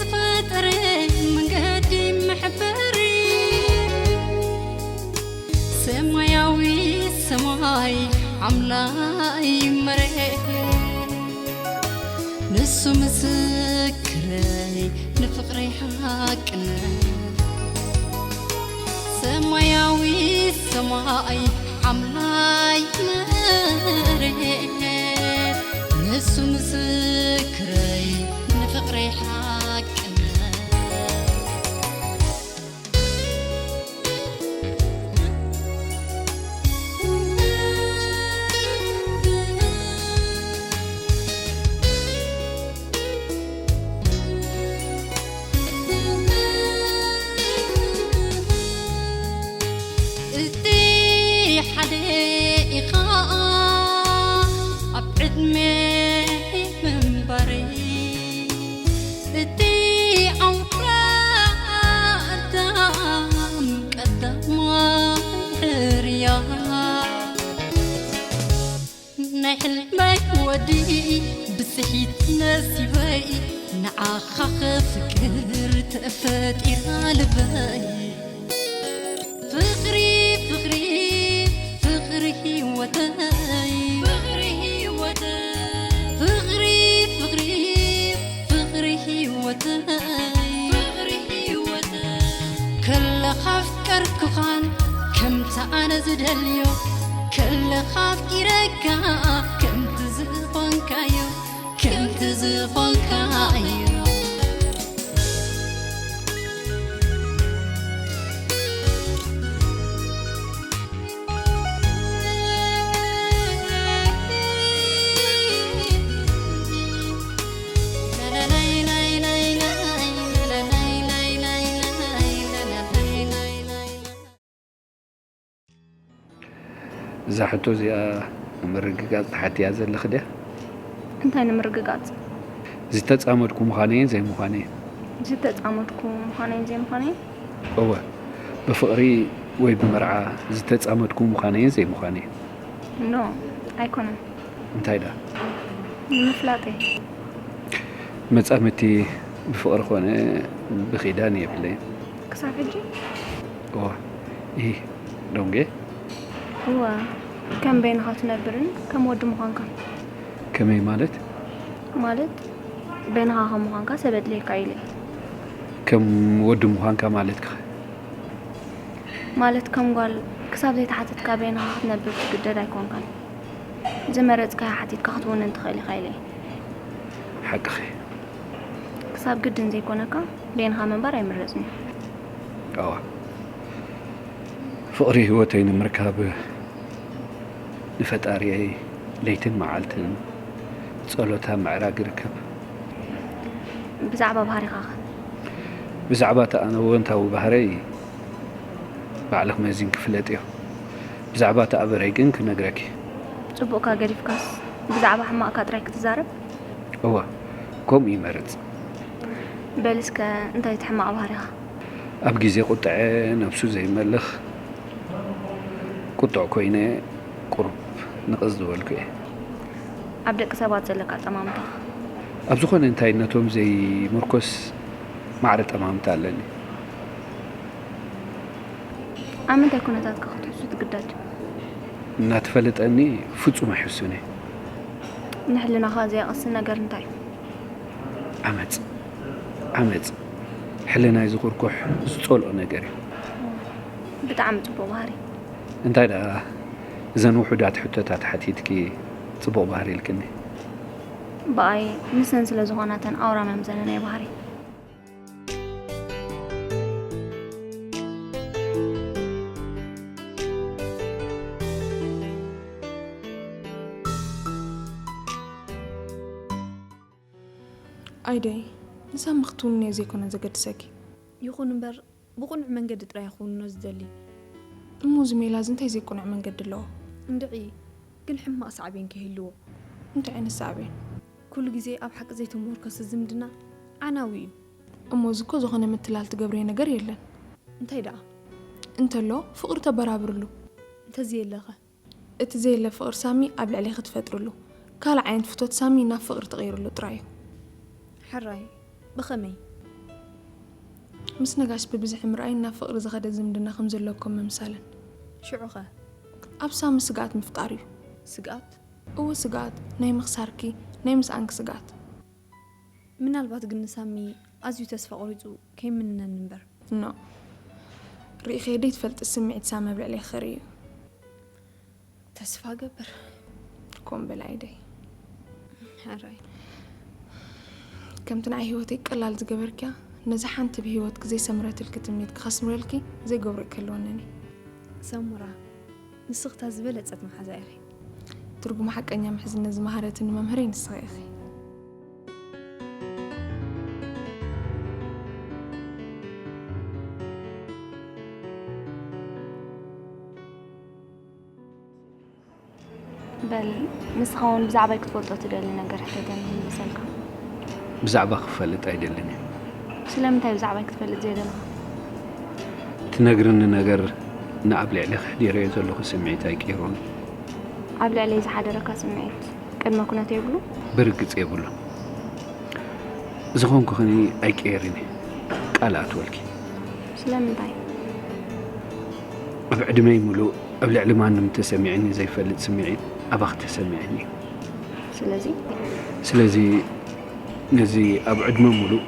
ዝፈጠረ መንገዲ መሕበሪ ሰማያዊ ሰማይ ሓምላይ መሬት ንሱ ምስክረይ ንፍቕረይ ሓቅነት ሰማያዊ ሰማይ ሓምላይ መሬት ንሱ ምስክረይ ንፍቕረይ ሓቅነት እቲ ሓደ ኢኻ ኣብ ዕድመ ምንባረይ እቲ ኣውራ ኣዳም ቀዳማይ ሕርያ ናይ ሕልመይ ወዲ ብስሒት ነሲበይ ንዓኻ ክፍቅር ተፈጢራ ልበይ ፍቕሪ ፍቕሪ ፍቕሪ ህይወተይ ፍቕሪ ህይወተይ ፍቕሪ ፍቕሪ ፍቕሪ ህይወተይ ፍቕሪ ህይወተይ ከለኻ ኣፍቀርኩኻን ከምቲ ኣነ ዝደልዮ ከለኻ ኣፍቂረካ ከምቲ ዝኾንካዮ ከምቲ ዝኾንካዮ እዛ ሕቶ እዚኣ ንምርግጋጽ ትሓትያ ዘለኺ ድያ? እንታይ ንምርግጋጽ? ዝተጻመድኩ ምዃነይን ዘይምዃነይን። ዝተጻመድኩ ምዃነይን ዘይምዃነይን? እወ፣ ብፍቕሪ ወይ ብመርዓ ዝተጻመድኩ ምዃነይን ዘይምዃነይን። ኖ፣ ኣይኮነን። እንታይ ደኣ? ንምፍላጠይ። መጻምድቲ ብፍቕሪ ኮነ ብኺዳን የብለይን። ክሳብ ሕጂ? እዋ፣ ኢሂ፣ ዶንጌ? እወ፣ ከም በይንኻ ትነብርን ከም ወዲ ምዃንካን። ከመይ ማለት? ማለት በይንኻ ከም ምዃንካ ሰብ ኣድልየካ ኢለ። ከም ወዲ ምዃንካ ማለትኪኸ? ማለት ከም ጓል ክሳብ ዘይተሓተትካ በይንኻ ክትነብር ትግደድ ኣይኮንካን። ዝመረጽካዮ ሓቲትካ ክትውንን ትኽእል ኢኻ ኢለ። ሓቅኺ። ክሳብ ግድን ዘይኮነካ በይንኻ ምንባር ኣይምረጽን እዩ። እዋ። ፍቕሪ ህይወተይ ንምርካብ ንፈጣሪየይ ለይትን መዓልትን ጸሎት ኣብ ምዕራግ ይርከብ። ብዛዕባ ባህሪኻኸ? ብዛዕባ እቲ ኣነ ወንታዊ ባህረይ ባዕልኽ መዚንኪ ፍለጥዮ። ብዛዕባ እቲ ኣበረይ ግን ክነግረኪ። ጽቡቕካ ገዲፍካስ ብዛዕባ ሕማቕካ ጥራይ ክትዛረብ? እወ፣ ከምኡ ይመርጽ። በል እስከ እንታይ እቲ ሕማቕ ባህሪኻ? ኣብ ግዜ ቁጥዐ ነብሱ ዘይመልኽ ቁጡዕ ኮይነ ቁሩብ ንቕጽ ዝበልኩ እየ። ኣብ ደቂ ሰባት ዘለካ ኣጠማምታኻ? ኣብ ዝኾነ እንታይነቶም ዘይምርኮስ ማዕረ ጠማምታ ኣለኒ። ኣብ ምንታይ ኩነታትካ ክትሕሱ ትግደድ? እናተፈለጠኒ ፍጹም ኣይሕሱን እየ። ንሕልናኻ ዘየቕስን ነገር እንታይ እዩ? ዓመጽ። ዓመጽ ሕልናይ ዝኹርኩሕ ዝጸልኦ ነገር እዩ። ብጣዕሚ ጽቡቕ ባህሪ። እንታይ ደኣ እዘን ውሑዳት ሕቶታት ሓቲትኪ ጽቡቕ ባህሪ ኢልክኒ። ብኣይ ንሰን ስለ ዝኾና እተን ኣውራ መምዘኒ ናይ ባህሪ። ኣይደይ፣ ንሳሚ ክትውንንዮ ዘይኮነ ዘገድሰኪ። ይኹን እምበር ብቕኑዕ መንገዲ ጥራይ እየ ክውንኖ ዝደሊ። እሞ እዚ ሜላዚ እንታይ ዘይቅኑዕ መንገዲ ኣለዎ? እንድዒ፣ ግን ሕማቕ ሳዕቤን ከይህልዎ። እንታይ ዓይነት ሳዕቤን? ኩሉ ግዜ ኣብ ሓቂ ዘይተሞርኮሰ ዝምድና ዓናዊ እዩ። እሞ እዚ እኮ ዝኾነ ምትላል ትገብርዮ ነገር የለን። እንታይ ደኣ? እንተሎ ፍቕሪ ተበራብርሉ። እንተዘየለኸ? እቲ ዘየለ ፍቕሪ ሳሚ ኣብ ልዕሌኺ ትፈጥርሉ ካልእ ዓይነት ፍቶት ሳሚ ናብ ፍቕሪ ትቕይርሉ ጥራይ እዩ። ሕራይ፣ ብኸመይ? ምስ ነጋሽ ብብዝሒ ምርኣይ ናብ ፍቕሪ ዝኸደ ዝምድና ከም ዘለኩም ምምሳልን። ሽዑኸ? ኣብ ሳሚ ስግኣት ምፍጣር እዩ። ስግኣት? እወ ስግኣት፣ ናይ ምኽሳርኪ፣ ናይ ምስኣንኪ ስግኣት። ምናልባት ግን ንሳሚ ኣዝዩ ተስፋ ቆሪጹ ከይምንነኒ እምበር። ኖ፣ ርኢኸዮ ደይትፈልጢ ስምዒት ሳሚ ኣብ ልዕለይ ክኸሪ እዩ። ተስፋ ገብር። ኮን በል ኣይደይ። ሕራይ። ከምቲ ንዓይ ህይወተይ ቀላል ዝገበርክያ፣ ነዚ ሓንቲ ብህይወትኪ ዘይሰምረትልኪ ትምኒት ክኸስምረልኪ ዘይገብሮ ኣይክህልወንን እዩ። ሰሙራ፣ ንስኽታ ዝበለጸት መሓዛ ኢኺ። ትርጉም ሓቀኛ ምሕዝነት ዝመሃረትኒ መምህረይ ንስኺ ኢኺ። በል ንስኻ እውን ብዛዕባይ ክትፈልጦ ትደሊ ነገር ሕተተኒ ክምልሰልካ። ብዛዕባ ክፈልጥ ኣይደልን እየ። ስለምንታይ ብዛዕባይ ክትፈልጥ ዘይደለኻ? ትነግርኒ ነገር ንኣብ ልዕሊ ክሕዲረዮ ዘለኹ ስምዒት ኣይቀይሮን። ኣብ ልዕለይ ዝሓደረካ ስምዒት ቅድመ ኩነት የብሉ? ብርግጽ የብሉን። ዝኾንኩ ኸኒ ኣይቀየርን እየ። ቃል ኣትወልኪ። ስለምንታይ? ኣብ ዕድመይ ሙሉእ ኣብ ልዕሊ ማንም ተሰሚዕኒ ዘይፈልጥ ስምዒት ኣባኺ ተሰሚዕኒ እዩ። ስለዚ ስለዚ ነዚ ኣብ ዕድመ ሙሉእ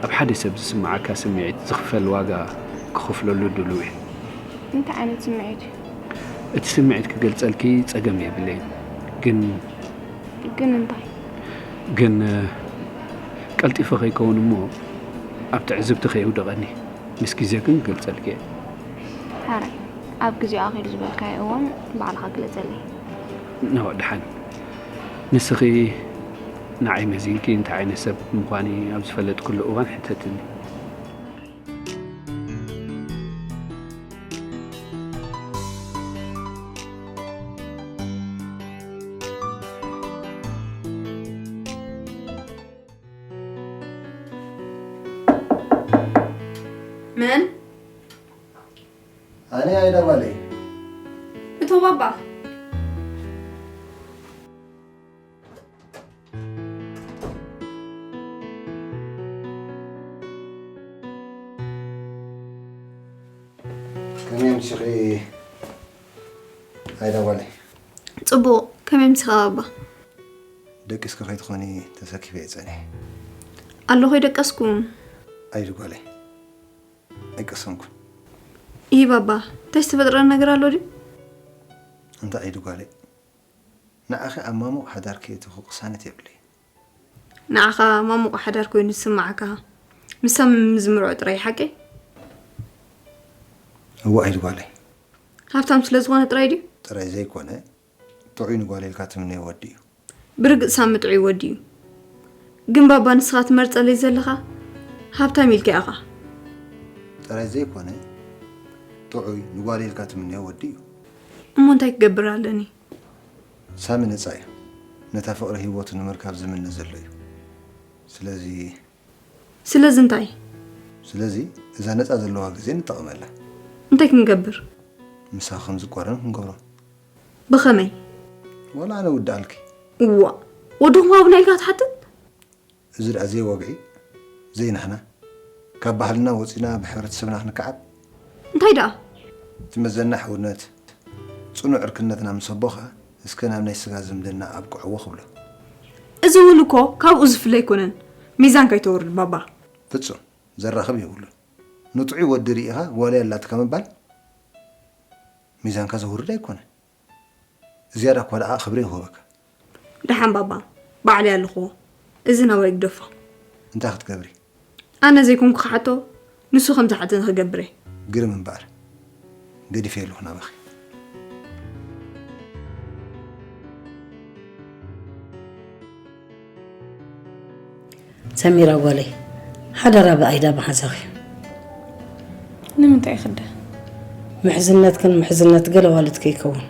ኣብ ሓደ ሰብ ዝስምዓካ ስምዒት ዝኽፈል ዋጋ ክኸፍለሉ ድሉው እየ። እንታይ ዓይነት ስምዒት እዩ? እቲ ስምዒት ክገልጸልኪ ጸገም የብለይን፣ ግን ግን እንታይ? ግን ቀልጢፈ ከይከውን እሞ ኣብ ትዕዝብቲ ከየውድቐኒ፣ ምስ ግዜ ግን ክገልጸልኪ እየ። ሕራይ፣ ኣብ ግዜኡ ኣኺሉ ዝበልካዮ እዋን ባዕልኻ ግለጸለይ። እነሆ ደሓን። ንስኺ ንዓይ መዚንኪ እንታይ ዓይነት ሰብ ምዃነይ ኣብ ዝፈለጥክሉ እዋን ሕተትኒ። መን? ኣነ ኣይዳ ጓለይ። እቶ ባባ። ከመይ ኣምሲኺ ኣይዳ ጓለይ? ጽቡቕ፣ ከመይ ኣምሲኻ ባባ? ደቂስኪ ከይትኾኒ ተሰኪፈ እየ ጸኒሐ። ኣለኹ ኣይደቀስኩን። ኣይዱ ጓለይ ኣይቀሰንኩን። ይህ ባባ፣ እንታይ ዝተፈጥረ ነገር ኣሎ ድዩ? እንታይ ኣይዱ ጓለይ? ንዓኺ ኣብ ማሙቕ ሓዳር ከየእትኹ ቅሳነት የብለይ። ንዓኻ ማሙቕ ሓዳር ኮይኑ ዝስምዓካ ምስ ሳሚ ምዝምርዖ ጥራይ ሓቂ? እወ ኣይዱ ጓለይ። ሃብታም ስለ ዝኾነ ጥራይ ድዩ? ጥራይ ዘይኮነ ጥዑይ ንጓል ኢልካ ትምነዮ ወዲ እዩ። ብርግጽ ሳሚ ጥዑይ ወዲ እዩ። ግን ባባ ንስኻ ትመርጸለይ ዘለኻ ሃብታም ኢልካ ኢኻ። ጥራይ ዘይኮነ ጥዑይ ንጓል ኢልካ ትምነዮ ወዲ እዩ። እሞ እንታይ ክገብር ኣለኒ? ሳሚ ነጻ እዩ። ነታ ፍቕሪ ህይወቱ ንምርካብ ዝምነ ዘሎ እዩ። ስለዚ ስለዚ እንታይ? ስለዚ እዛ ነጻ ዘለዋ ግዜ ንጠቐመላ። እንታይ ክንገብር? ምሳኺ ከም ዝቋረን ክንገብሮ። ብኸመይ? ወላ ኣነ ውድኣልኪ። እዋ ወድኹም ሃቡና ኢልካ ትሓትት? እዚ ደኣ ዘይወግዒ ዘይናህና ካብ ባህልና ወጺና ብሕብረተሰብና ክንከዓብ እንታይ ደኣ? እቲ መዘና ሕውነት ጽኑዕ ዕርክነትና ምስ ኣቦኻ እስከ ናብ ናይ ስጋ ዝምድና ኣብቅዕዎ ክብሎ። እዚ እውን እኮ ካብኡ ዝፍለ ኣይኮነን። ሚዛን ከይተወርድ ባባ። ፍጹም ዘራኽብ የብሉን። ንጥዑይ ወዲ ርኢኻ ጓለይ ኣላትካ ምባል ሚዛንካ ዘውርድ ኣይኮነን። ዝያዳ እኳ ደኣ ክብሪ ይህበካ። ደሓን ባባ፣ ባዕለይ ኣለኹዎ። እዚ ናባይ ግደፎ። እንታይ ክትገብሪ? ኣነ ዘይኮንኩ ክሓቶ ንሱ ከም ዝሓተኒ ክገብር እየ። ግርም እምበኣር ገዲፈ ኣለኹ ናባኺ። ሰሚራ ጓለይ፣ ሓደራ ብኣይዳ መሓዛኺ። ንምንታይ ክደ? ምሕዝነትክን ምሕዝነት ገለ ዋልድ ከይከውን።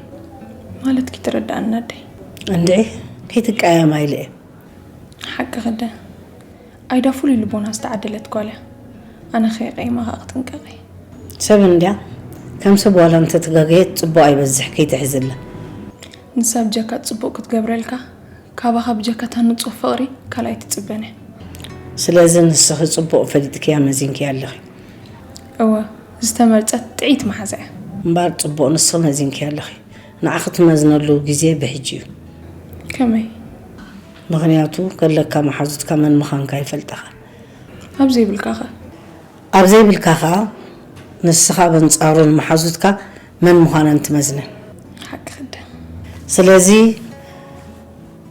ማለትኪ ትረዳእና ኣደይ። እንድዒ ከይትቀያየማ ኢለ እየ። ሓቂ ክደ። ኣይዳ ፍሉይ ልቦና ዝተዓደለት ጓል እያ። ኣነ ከይቀይማ ከዓ ክትንቀቕ እየ። ሰብ እንድያ ከም ሰብ ዋላ እንተተጋገየት ጽቡቕ ኣይበዝሕ ከይትሕዝላ። ንሳ ብጀካ ጽቡቕ ክትገብረልካ ካባኻ ብጀካ እታ ንጹህ ፍቕሪ ካልኣይ ትጽበን እያ። ስለዚ ንስኺ ጽቡቕ ፈሊጥክያ መዚንክያ ኣለኺ። እወ፣ ዝተመርጸት ጥዕይቲ መሓዛ እያ። እምበኣር ጽቡቕ ንስኺ መዚንኪ ኣለኺ። ንዓኺ ትመዝነሉ ግዜ ብሕጂ እዩ። ከመይ? ምኽንያቱ ከለካ መሓዙትካ መን ምዃንካ ይፈልጣኻ። ኣብ ዘይብልካ ኸ? ኣብ ዘይብልካ ኸኣ ንስኻ በንጻሩ ንመሓዙትካ መን ምዃነን ትመዝነን። ሓቂ ክደ። ስለዚ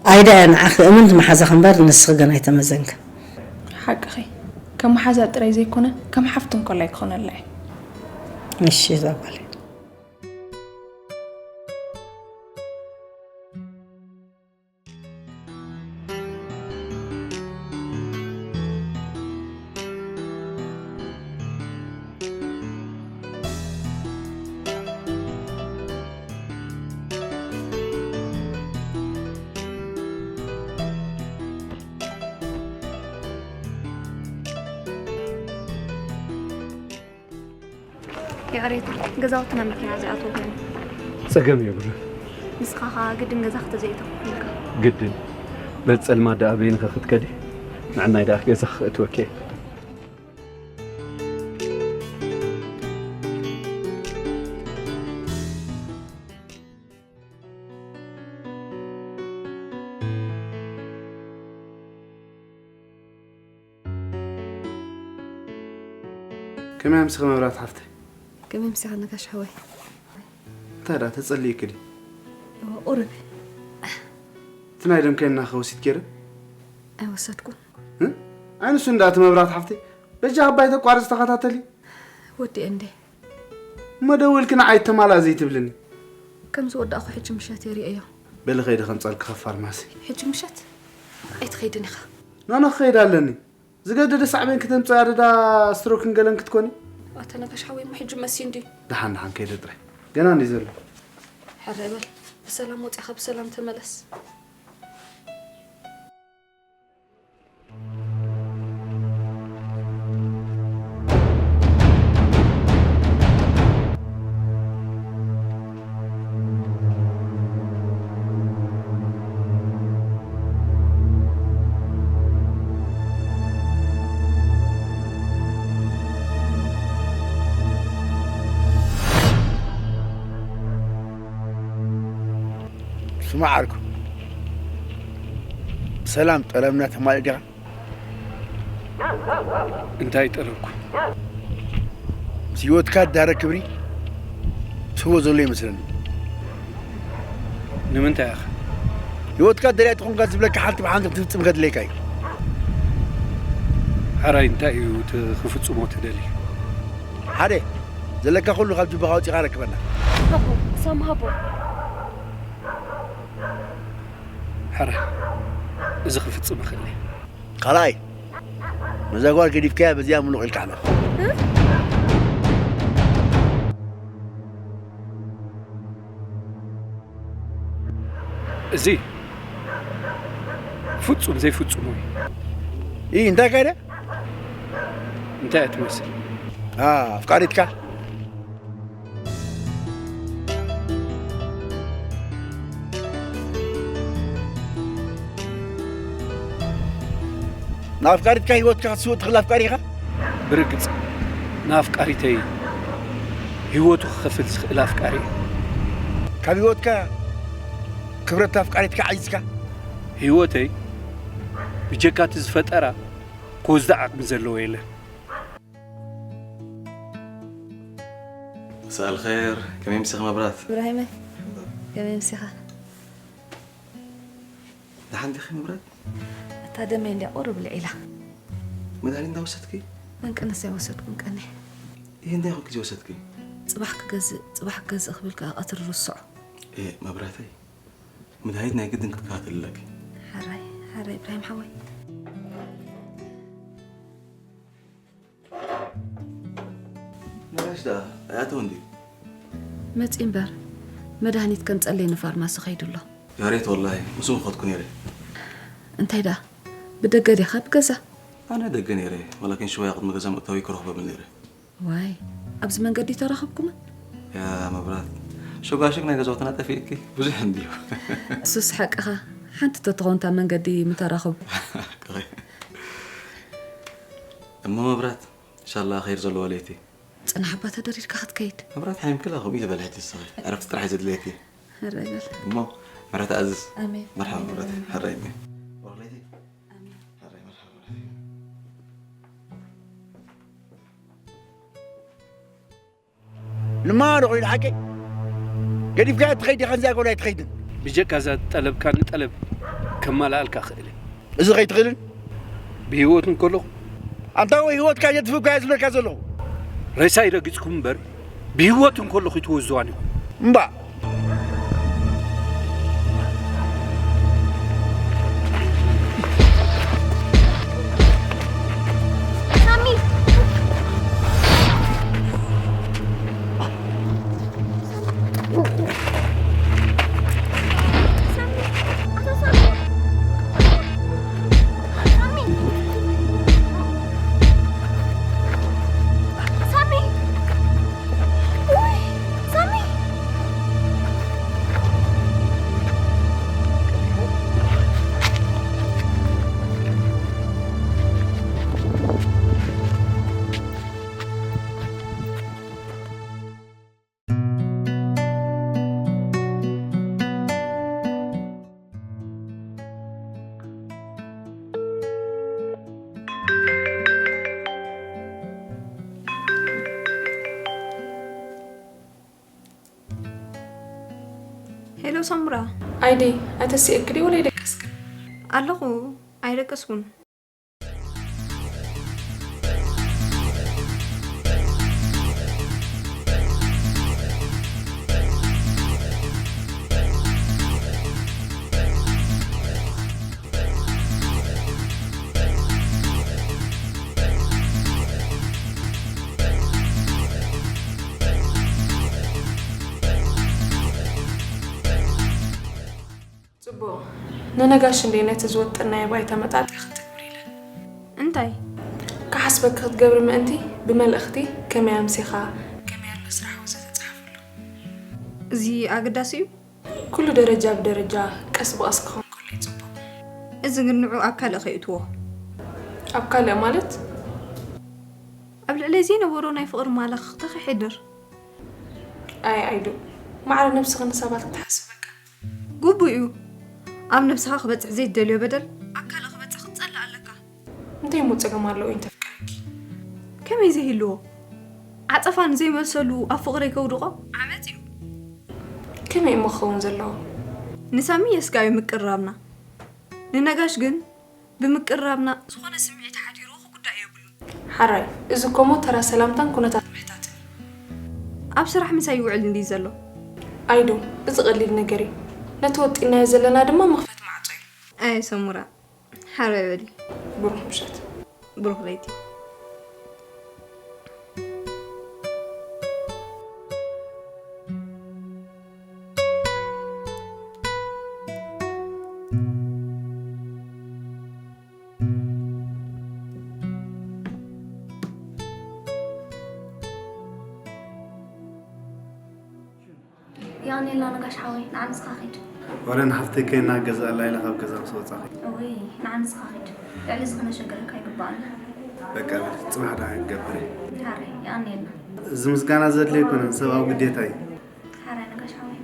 ኣይዳ እያ ንዓኺ እምንቲ መሓዛኺ እምበር ንስኺ ገና ኣይተመዘንክን። ሓቅኺ። ከም መሓዛ ጥራይ ዘይኮነ ከም ሓፍቲ እንኮላይ ክኾነላ እየ። እሺ እዛ ጓለይ። ያሬድ፣ ገዛውትና መኪና ዘይኣትዎ ኮይኑ። ጸገም የብሉን። ንስኻ ኸኣ ግድን ገዛ ክተዘይእተው ኢልካ። ግድን። በቲ ጸልማት ደኣ በይንኺ ክትከዲ፣ ንዕናይ ደኣ ገዛ ክእትወኪ እየ። ከመይ ኣምሲኺ መብራት ሓፍተይ? ከመይ ኣምሲኻ ነጋሽ ሓወይ? እንታይ ደኣ ተጸሊእኪ ድዩ? እወ፣ ቁሩብ። እቲ ናይ ደም ከይንና ከ ወሲድኪ ዶ? ኣይወሰድኩን። እ? ኣይ ንሱ እንዳ እቲ መብራት ሓፍተይ። በጃ ኣባይ ተቋርጽ ተኸታተሊ። ወዲኤ እንዴ? እሞ ደዊልኪ ንዓይ ተማላእ ዘይትብልኒ? ከም ዝወዳእኩ ሕጂ ምሸት የርእዮ። በሊ ከይዲ ከምጻልኪ ካብ ፋርማሲ። ሕጂ ምሸት? ኣይትኸይድን ኢኻ። ኖኖ ክኸይድ ኣለኒ። ዝገደደ ሳዕቤን ክተምጽእ ኣደዳ ስትሮክን ገለን ክትኮኒ። ኣታ ነጋሽ ሓወይ እሞ ሕጂ መሲ እንድዩ። ደሓን ደሓን ከይደ ጥራይ። ገና እንድዩ ዘሎ። ሕረ በል። ብሰላም ወጺእኻ ብሰላም ተመለስ። ስማዕ ዓርኩ፣ ብሰላም ጠለብና ተማልእ ዲኻ? እንታይ ጠለብኩ? ምስ ህይወትካ እዳረ ክብሪ ትህቦ ዘሎ ይመስለኒ። ንምንታይ ኢኻ? ህይወትካ ደልያ ተኾንካ ዝብለካ ሓንቲ ብሓንቲ ክትፍጽም ከድለየካ እዩ። ሕራይ እንታይ እዩ እቲ ክፍጽሞ ትደሊ? ሓደ፣ ዘለካ ኩሉ ካብ ጅባኻ ኣውጺኻ ረክበና። ሃቦ፣ ሳም ሃቦ። ሕራይ፣ እዚ ክፍጽም እኽእል እየ። ካልኣይ፣ ነዛ ጓል ገዲፍካያ በዚኣ ምሉቕ ኢልካ ሕለፍ። እዚ ፍጹም ዘይፍጹም እዩ። ኢ እንታይ ካይደ? እንታይ እያ ትመስል? ኣ፣ ኣፍቃሪትካ? ንኣፍቃሪትካ ህይወትካ ክትስውእ ትኽእል ኣፍቃሪ ኢኻ? ብርግጽ፣ ንኣፍቃሪተይ ህይወቱ ክኸፍል ዝኽእል ኣፍቃሪ እየ። ካብ ህይወትካ ክብረት ኣፍቃሪትካ ዓይዝካ? ህይወተይ ብጀካ እቲ ዝፈጠራ ክወስዳ ዓቕሚ ዘለዎ የለን። مساء الخير، ከመይ ምሲኺ መብራት? እብራሂመይ፣ ከመይ ምሲኻ? ደሓን ዲኺ መብራት? እታ ደመይ እንድያ ቁሩብ ልዒላ። መድሃኒት እንዳወሰድኪ? መንቀነስ ኣይወሰድኩን ቀኒ። ይህ እንታይ ኹን ግዜ ወሰድኪ? ጽባሕ ክገዝእ፣ ጽባሕ ክገዝእ ክብል ከኣ ቀትሪ ርስዖ። ኤ መብራተይ፣ መድሃኒት ናይ ግድን ክትከታተሊ ኣለኪ። ሕራይ፣ ሕራይ እብራሂም ሓወይ። ነጋሽ ደኣ ኣይኣተወን ድዩ? መጺኡ እምበር፣ መድሃኒት ከምጸለይ ንፋርማሲ ከይዱ ኣሎ። ያሬት ወላሂ፣ ምስኡ ምኸድኩ ነይረ። እንታይ ደኣ? ብደገ ዲኻ ብገዛ? ኣነ ደገ ነይረ፣ ወላኪን ሽወያ ቅድሚ ገዛ ምእታዊ ክረኽቦ ብል ነይረ። ዋይ፣ ኣብዚ መንገዲ ተራኸብኩምን? ያ መብራት፣ ሸጓሽግ ናይ ገዛውትና ጠፊእኪ፣ ብዙሕ እንድዩ። እሱስ ሓቅኻ፣ ሓንቲ ተትኸውን እታ መንገዲ ምተራኸቡ። ሓቅኺ። እሞ መብራት፣ ኢንሻላህ ኸይር ዘለዎ ለይቲ። ጽናሕ እባ ተደሪርካ ክትከይድ። መብራት ሓይም ክላ ከምኡ ዝበለ ሕጂ ንስኺ። ዕረፍቲ ጥራሕ እዩ ዘድልየኪ። ሕራይ በል። እሞ መብራት ኣዝዝ። ኣሜን። መርሓባ መብራት። ሕራይ እሞ። ወረለይቲ። ኣሜን። ሕራይ መርሓባ መብራት። ልማዶ ኮይኑ ሓቀይ ገዲፍካያ ትኸይድ ዲኻ? እንዚኣ ጓል ኣይትኸይድን። ብጀካ እዛ ጠለብካኒ ጠለብ ከማልኣልካ ክእል እየ። እዚ ኸይትኽእልን? ብህይወት እንከለኹ። ኣንታ ወይ ህይወትካ የጥፍእካ እየ ዝብለካ ዘለኹ። ሬሳይ ረጊጽኩም እምበር ብህይወት እንከለኹ ይትወዝዋን ኢኹም። እምባ። ሳሚ! ሳሚ! ኣቶ ሳሚ! ሳሚ! ሳሚ! ውይ! ሳሚ! ሄሎ ሳምራ። ኣይደይ፣ ኣይተስእክዲ ወላ ኣይደቀስክን? ኣለኹ፣ ኣይደቀስኩን። ጽቡቕ። ንነጋሽ እንዴ ነቲ ዝወጠናዮ ባይታ መጣጥሒ ክትግብሪ ኢለ። እንታይ? ክሓስበኪ ክትገብሪ ምእንቲ ብመልእኽቲ ከመይ ኣምሲኻ፣ ከመይ ኣሎ ስራሕ ወዘተ ጸሓፍሉ። እዚ ኣገዳሲ እዩ? ኩሉ ደረጃ ብደረጃ ቀስ ብቐስ ክኸውን ከሎ እዩ ጽቡቕ። እዚ ግን ንዑ ኣብ ካልእ ከይእትዎ። ኣብ ካልእ ማለት? ኣብ ልዕለይ ዘይነበሮ ናይ ፍቕሪ ማላኽኽቲ ከይሕድር። ኣይ ኣይዱ፣ ማዕረ ነብስኺ ንሰባት ክትሓስቢ በቃ። ግቡእ እዩ። ኣብ ነብስኻ ክበጽሕ ዘይትደልዮ በደል ኣብ ካልእ ክበጽሕ ክትጸልእ ኣለካ። እንታይ እሞ ጸገም ኣለዎ እንተፍቅረኪ? ከመይ ዘይህልዎ? ዓጸፋ ንዘይመልሰሉ ኣብ ፍቕረይ ከውድቖ ዓመጽ እዩ። ከመይ እሞ ክኸውን ዘለዎ? ንሳሚ የስጋዩ ምቅርራብና። ንነጋሽ ግን ብምቅርራብና ዝኾነ ስምዒት ሓዲርዎ ክጉዳእ የብሉን። ሓራይ፣ እዚ እኮ እሞ ተራ ሰላምታን ኩነታት ምሕታትን እዩ። ኣብ ስራሕ ምሳይ ይውዕል እንድዩ ዘሎ። ኣይዱ፣ እዚ ቀሊል ነገር እዩ። ነቲ ወጢናዮ ዘለና ድማ መኽፈቲ ማዕጾ እዩ። ኣየ ሰሙራ፣ ሓራይ በሊ። ብሩኽ ምሸት። ብሩኽ ለይቲ። የቐንየልና ነጋሽ ሓወይ፣ ንዓ ንስኻ ኺድ። ዋላ ንሓፍተይ ከይና ገዝኣላ ኢለ ካብ ገዛ ምስ ወጻኺ። እውይ፣ ንዓ ንስኻ ኺድ። ልዕሊ እዚ ክነሸግረካ ኣይግባእን። በቃ በል፣ ጽባሕ ደኣ ክንገብር። ሓራይ፣ የቐንየልና። እዚ ምስጋና ዘድልዮ ኣይኮነን፣ ሰብኣዊ ግዴታ እዩ። ሓራይ ነጋሽ ሓወይ።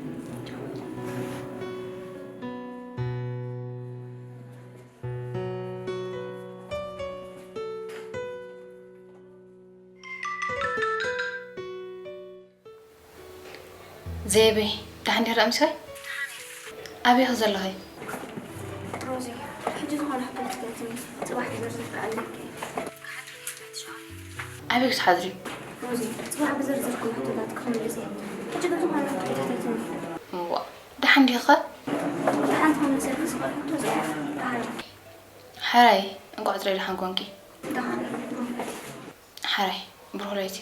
ዘየበይ፣ ደሓን ዲኺ ዳኣ ምሳይ? ኣበይ ኢኺ ዘለኺ? ሮዚ፣ ሕጂ ዝኾነ ሕቶ ክትሕተትኒ፣ ጽባሕ ክዘርዝር ክኣልለኪ። ኣበይ ክትሓድሪ? ሮዚ፣ ጽባሕ ብዘርዘርኩም ሕቶታት ክኽምልስ እየ። ሕጂ ግን ዝኾነ ሕቶ ክትሕተትኒ። እዋ፣ ደሓን ዲኺ? ደሓን ክምልሰልኪ ዝኽእል ሕቶ እዚ እየ። ደሓን ዲኺ? ሓራይ፣ እንቋዕ ጥራይ ደሓን ኮንኪ። ደሓን፣ ብሩኽ ለይቲ። ሓራይ፣ ብሩኽ ለይቲ።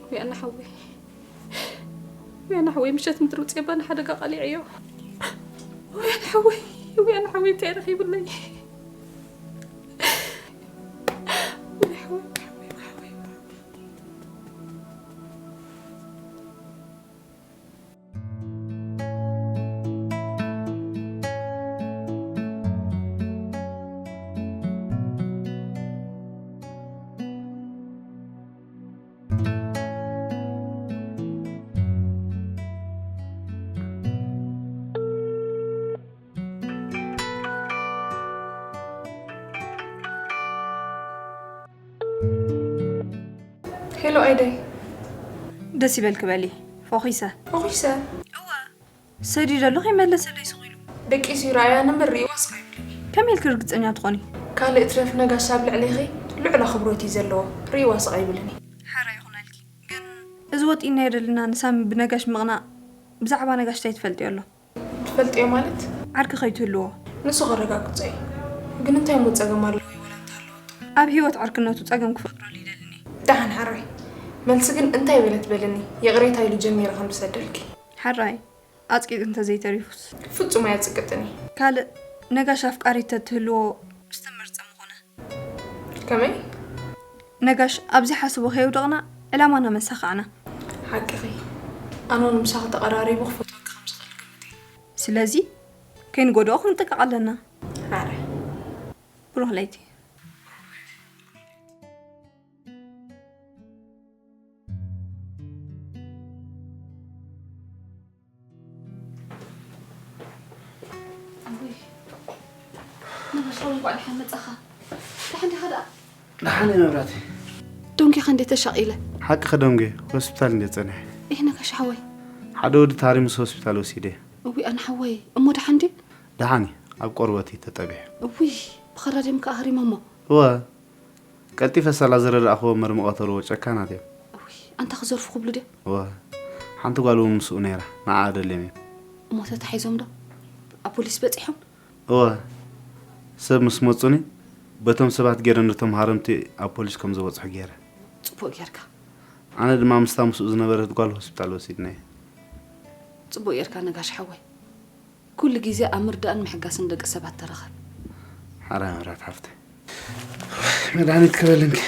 ወያነ ሓወይ፣ ወያነ ሓወይ፣ ምሸት ምድሪ ውፅኤ ባና ሓደጋ ቃሊዐዮ። ወያነ ሓወይ፣ ወያነ ሓወይ፣ እንታይ ረኺብለይ? ወያነ ሓወይ፣ ሓወይ፣ ሓወይ። ሄሎ ኣይደይ። ደስ ይበልኪ በሊ። ፎኺሰ። ፎኺሰ። ሰዲደሉ ከይመለሰለይ ስቕ ኢሉ። ደቂሱ ይረኣያ እምበር ርእይዋ ስቕ ኣይብልን እዩ። ከመይ ኢልኪ ርግፀኛ ትኾኒ? ካልእ ትረፍ ነጋሽ ኣብ ልዕሌኺ ልዑል ኣኽብሮት እዩ ዘለዎ። ርእይዋ ስቕ ኣይብልን እዩ። ሓራ ይኹነልኪ። ግን እዚ ወጢናዮ ዘለና ንሳሚ ብነጋሽ ምቕናእ ብዛዕባ ነጋሽ እንታይ ትፈልጥዮ ኣሎ? ትፈልጥዮ ማለት? ዓርኪ ከይትህልዎ። ንሱ ከረጋግጾ እዩ። ግን እንታይ እሞ ጸገም ኣለዎ ወይ ወላ እንተሃለወቶ? ኣብ ህይወት ዓርክነቱ ጸገም ክፈጥረሉ ይደልን እየ። ደሓን ሓራይ። መልሲ ግን እንታይ በለት በልኒ። ይቕሬታ ኢሉ ጀሚሩ ከም ዝሰደልኪ። ሓራይ ኣጽቂጡ እንተዘይተሪፉስ? ፍጹም ኣየጽቅጥን እዩ። ካልእ ነጋሽ ኣፍቃሪት ተትህልዎ ዝተመርጸ ምኾነ። ከመይ? ነጋሽ ኣብ ዘይሓስቦ ከየውደቕና ዕላማና መሳኻዕና። ሓቅኺ። ኣነ እውን ምሳኺ ተቐራሪቡ ክፈትወኪ ከም ዝኽእል ግምት እየ። ስለዚ ከይንጎድኦ ክንጥንቀቕ ኣለና። ኣረ። ብሩኽ ለይቲ። ነጋሽ ሓወይ እንኳዕ ደሓን መጻኻ። ደሓን ዲኻ ደኣ? ደሓን እየ መብራህቲ። ደንጊኻ እንዴ ተሻቒለ? ሓቅኺ ደንጉየ፣ ሆስፒታል እንድየ ጸኒሐ። ኤህ ነጋሽ ሓወይ። ሓደ ወዲ ተሃርዩ ምስ ሆስፒታል ወሲደዮ። እውይ ኣነ ሓወይ፣ እሞ ደሓን ድዩ? ደሓን እዩ፣ ኣብ ቆርበቱ እዩ ተጠቢሑ። እውይ፣ ብኸራ ድዮም ከኣ ኣህሪሞሞ? እወ፣ ቀልጢፈ ሳላ ዝረዳእኽዎ መርምቐ ተልዎ ጨካናት እዮም። እውይ ኣንታ ክዘርፉ ክብሉ ድዮም? እወ ሓንቲ ጓል እውን ምስኡ ነይራ ንዓኣ ኣደልዮም እዮም። እሞ ተታሒዞም ዶ ኣብ ፖሊስ በፂሖም? እወ ሰብ ምስ መፁኒ በቶም ሰባት ገይረ ነቶም ሃረምቲ ኣብ ፖሊስ ከም ዝበፅሑ ገይረ። ፅቡቕ ጌርካ። ኣነ ድማ ምስታ ምስኡ ዝነበረት ጓል ሆስፒታል ወሲድናያ። ፅቡቕ ጌርካ ነጋሽ ሓወይ። ኩሉ ግዜ ኣብ ምርዳእን ምሕጋስን ደቂ ሰባት ተረኸብ። ሓራይ ምሕረት ሓፍተይ መድሃኒት ክበልንኪ።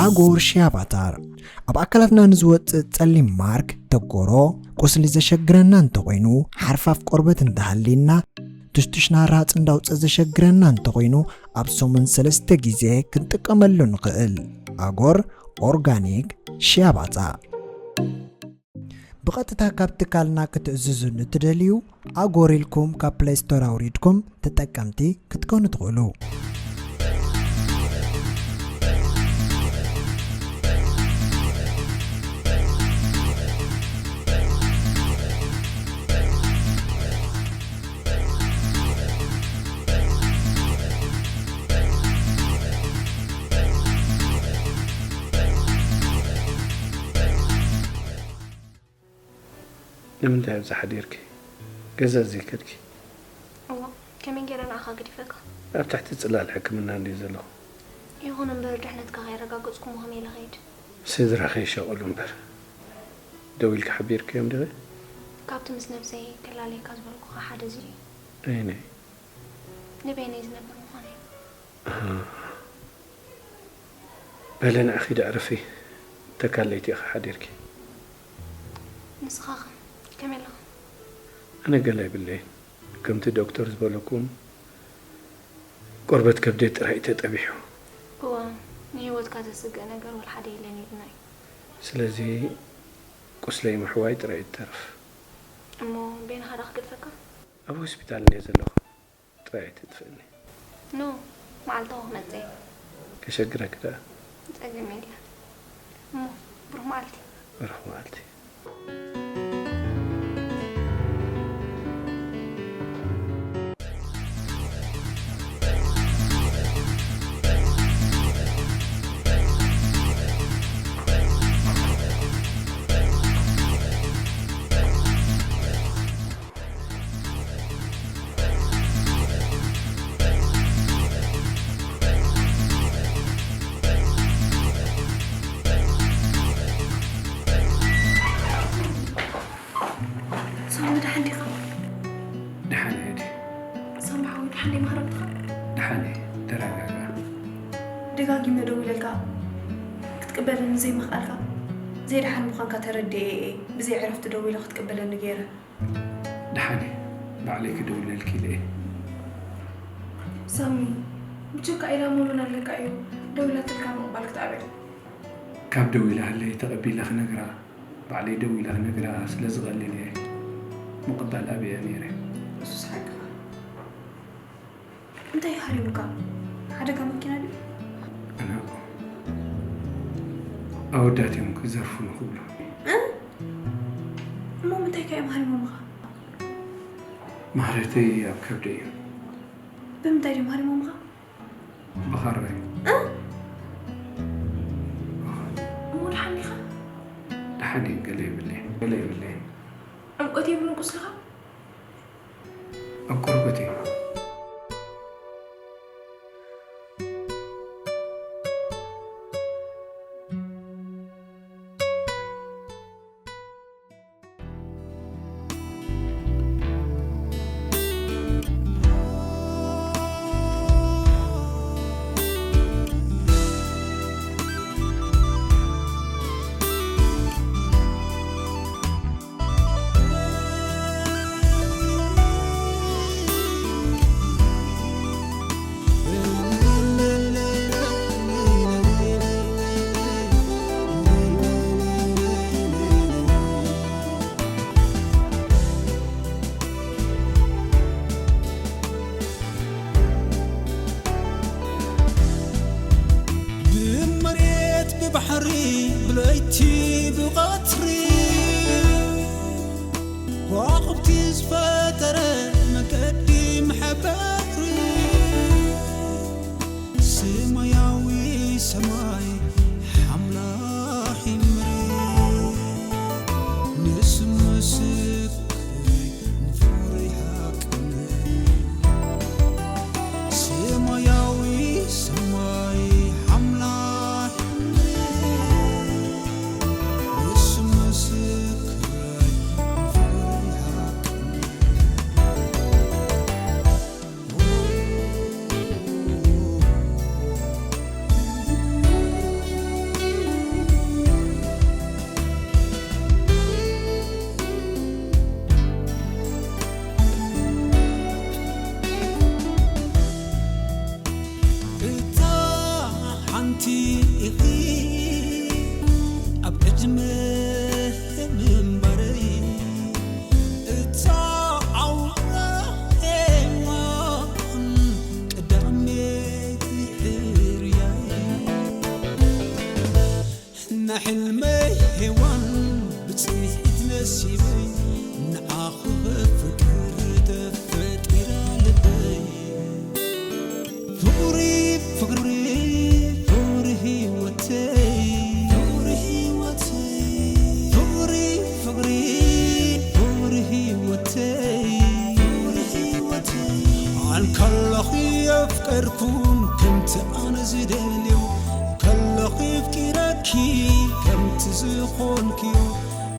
ኣጎር ሺያባታር ኣብ ኣካላትና ንዝወጽእ ጸሊም ማርክ፣ ተጎሮ፣ ቁስሊ ዘሸግረና እንተኾይኑ፣ ሓርፋፍ ቆርበት እንተሃልይና፣ ትሽትሽና ራጽ እንዳውጸ ዘሸግረና እንተኾይኑ፣ ኣብ ሰሙን ሰለስተ ግዜ ክንጥቀመሉ ንኽእል። ኣጎር ኦርጋኒክ ሺያባታ። ብቐጥታ ካብ ትካልና ክትእዝዙ ንትደልዩ፣ ኣጎር ኢልኩም ካብ ፕለይ ስቶር ኣውሪድኩም ተጠቀምቲ ክትኮኑ ትኽእሉ። ንምንታይ ኣብዚ ሓዲርኪ? ገዛ ዘይከድኪ? እዋ፣ ከመይ ገይረ ንዓኻ ገዲፈካ? ኣብ ትሕቲ ጽላል ሕክምና እንድየ ዘለኹ። ይኹን እምበር ድሕነትካ ከየረጋገጽኩ እሞ ከመይ ኢለ እኸይድ? ስድራኺ ይሻቐሉ እምበር። ደዊልኪ ሓቢርክዮም ዲኺ? ካብቲ ምስ ነብሰይ ከላለየካ ዝበልኩኻ ሓደ እዚ እዩ። ኣየናይ? ንበይነይ ዝነብር ምዃነይ። ኣሃ። በሊ ንዓኺ ዶ ዕረፊ፣ ተካል ለይቲ ኢኺ ሓዲርኪ። ንስኻኸ ከመይ ኣለኻ? ኣነ ገለ ኣይብለይን። ከምቲ ዶክተር ዝበለኩም ቆርበት ከብደይ ጥራይ እዩ ተጠቢሑ። እወ፣ ንህይወትካ ዘስግእ ነገር ወላ ሓደ የለን ኢሉና እዩ። ስለዚ ቁስለይ ምሕዋይ ጥራይ እዩ ዝተርፍ። እሞ በይንኻ ዶ ክገድፈካ? ኣብ ሆስፒታል እንድየ ዘለኹ። ጥራይ ኣይትጥፍእኒ። ኖ፣ መዓልታዊ ክመጽእ እየ። ከሸግረኪ ደኣ። ጸገም የለን። እሞ ብሩኽ መዓልቲ። ብሩኽ መዓልቲ። ሳሚ፣ ደሓን ዲኻ? ደሓን እየ ድየ? ሳሚ ሓወይ፣ ደሓን ዶ ይማህረብካ? ደሓን እየ፣ ተረጋጋ። ደጋጊመ ደዊለልካ ክትቅበለኒ ዘይምኽኣልካ፣ ዘይደሓን ምዃንካ ተረዲኤ እየ ብዘይ ዕረፍቲ ደዊለ ክትቅበለኒ ገይረ። ደሓን እየ፣ ባዕለይ ክድውለልኪ ኢለ እየ። ሳሚ፣ ብጀካ ኢላ መመን ኣለካ እዩ ደዊላትልካ ምቕባል ክትኣበል። ካብ ደዊላትለይ ተቐቢለ ክነግራ፣ ባዕለይ ደዊለ ክነግራ ስለ ዝቐልል እየ ምቕባል ኣብየ ነይረ። እሱስ ሓቅኻ። እንታይ እዩ ሃሪሙካ? ሓደጋ መኪና ድዩ? ኣና ኣወዳት እዮም ክዘርፉኒ ክብሉ። እ? እሞ ምንታይ ከ እዮም ሃሪሞምኻ? ማህረተይ ኣብ ከብደይ እዩ። ብምንታይ ድዮም ሃሪሞምኻ? ብኻራ እዩ። እ? እሞ ደሓን ዲኻ? ደሓን እየ፣ ገለ የብለይን፣ ገለ የብለይን። ዕምቆት የብሉን ቁስልኻ? ኣብ ቆርበት እዩ። ብመሬት ብባሕሪ ብለይቲ ብቐትሪ ከዋኽብቲ ዝፈጠረ መገዲ መሕበሪ ሰማያዊ ሰማይ ሓምላኺ ምድሪ ንስሙ ምስክረይ ንፍቕሪ ሓቅነት ሰማያዊ ሰማይ ሓምላኺ ምድሪ ንስሙ ምስክረይ ንፍቕሪ ሓቅነት እታ ሓንቲ ኢኺ ኣብ ዕድመ ምንባረይ እታ ኣውራ ሄዋን ቀዳመይቲ ሕርያይ ናይ ሕልሚ